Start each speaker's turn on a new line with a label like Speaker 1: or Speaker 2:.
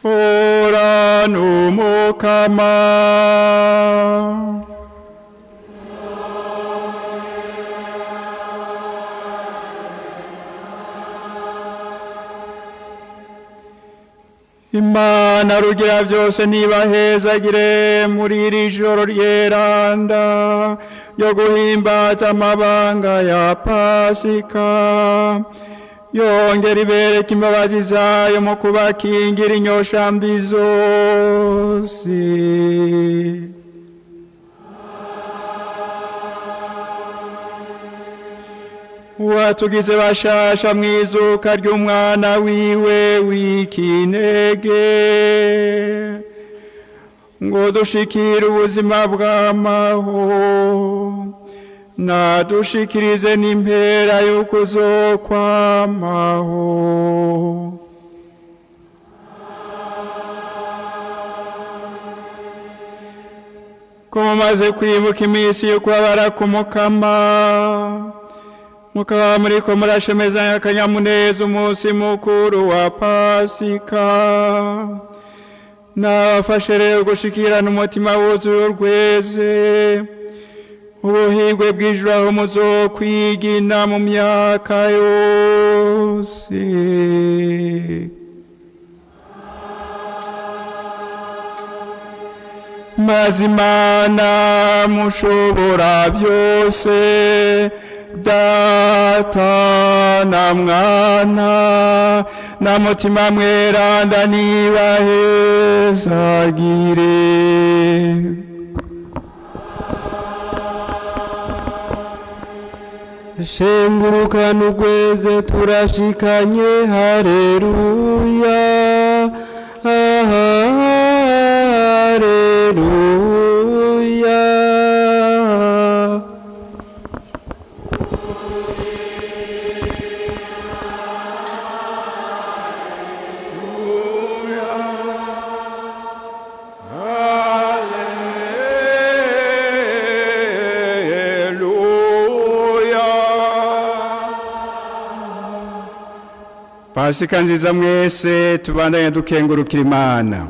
Speaker 1: Ora n'Umukama. Imana rugira byose nibahezagire muri iri joro ryeranda yo guhimbaza amabanga ya Pasika, yongera ibereka imbabazi zayo mu kubakingira inyosha mbi zose. Watugize bashasha mwizuka ry'umwana wiwe w'ikinege, ngo dushikire ubuzima bw'amahoro, nadushikirize n'impera y'ukuzokwamaho. Ko mumaze kwibuka iminsi yo kubabara k'Umukama, mukaba muriko murashemezanya akanyamuneza umunsi mukuru wa Pasika, nabafashe rero gushikirana umutima wuzuye urweze, ubuhigwe bw'ijuru aho muzokwigina mu myaka yose. Maze Imana mushobora byose, Data na Mwana na Mutima Mweranda, nibahezagire.
Speaker 2: Shengurukana ugweze turashikanye, haleluya, haleluya.
Speaker 1: Pasika nziza mwese, tubandanye dukengurukira Imana.